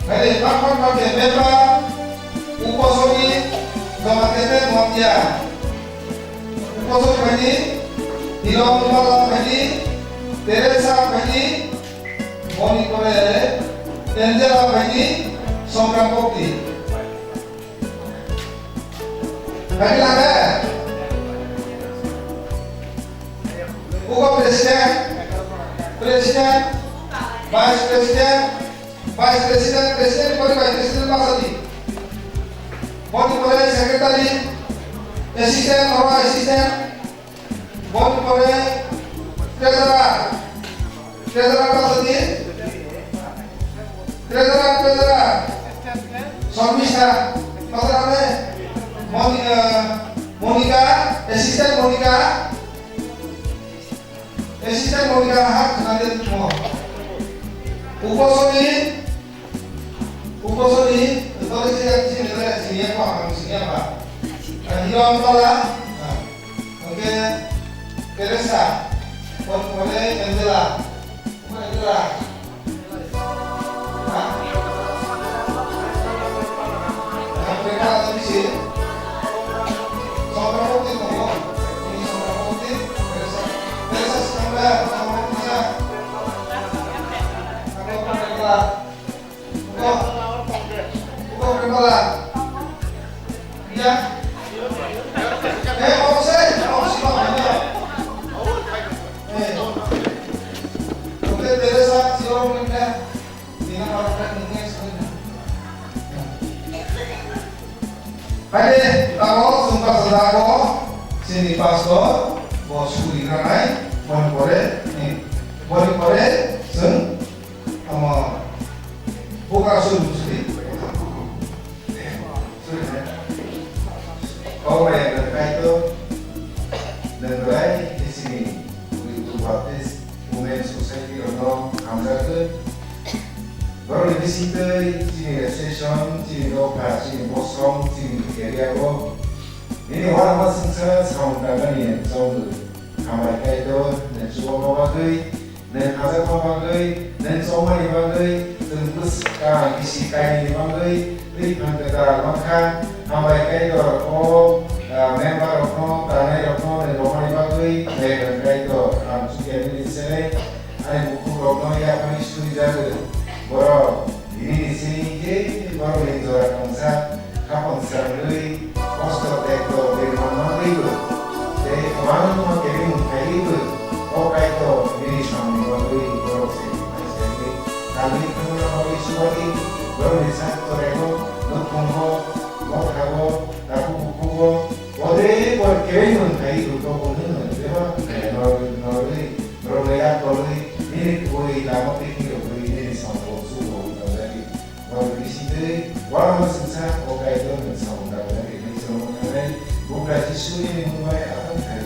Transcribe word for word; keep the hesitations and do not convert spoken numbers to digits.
Hai, Pakpak Party member, Uposoni Jomateter Mondia. Uposoni phaidi, Hirom Bala phaidi, Teresa phaidi, boni pore Angela phaidi, Songram Bhakti. Phaidi lage. Uko president, president, vice president, vice president, president pore vice president bachadi. Boni pore secretary, assistant, oro assistant, boni pore treasurer, treasurer bachadi, treasurer, treasurer, Shormista, bachadi, Moni-, eh, Monica, assistant Monica, assistant Monica, ha, khna de mo. Uposoni, Uposoni, tole se yak chini le chini yak pa, ang chini yak pa. Ah, Hirom Bala, ah, oke, Teresa, Pon Pole, Angela, Angela. Ha? Yang mereka ada di sini. Sama Putih, Pon. Ini Sama Putih, Teresa. Teresa, Sama Putih, Sama Putih. Hai, tabok chwng bachajak bo chini pastor bo suri granai, boni pore, eh, boni pore chwng Omo, buka suri suri. Suri ne. Kau bai nang kai to, nang bai di sini, di tu Baptist Women Society rokno hamjak khe. Borok ni bising tei chini association, chini dopha, chini bosong, chini area o. Nini uanama singsa samung tangani chong hambai kai to, nang chuba bagwi. Nwng hajakma bagwi, nwng chongmani bagwi, chwng bwswk kaham bisi kainwini bagwi, twi phan kwtal mankha, hambai Kaitor o, ah, member rokno, tanai rokno, nwng romani bagwi, jai hwn Kaitor, ang chukya nini seleng, ani bukhuk rokno yaphani suri jagwi, borok nini sini je borok ni jora tongsa, Khapang srangwi, kosto tekto birman manwibo, tei kwbangma kebengmung khaiwibo, o Kaitor bini samungni bagwi borok se naisingwi, kalwi thangna bagwi subadi, borokni sak choraibo, nukhungo, mothago, takhuk bukhugo, bodre bor kebengmung khaiwi rwkgo hwnwi bebak norwi, norwi, norwi yak kolwi, nini kubui lama twi phirogwi, nini samungo chubawi tongjadi. Borok bisingtwi uanama singsa o Kaitor nwng samung tangmani rimwi chwngno thangnai, Bugra Jisu nini mung bai aphano kha.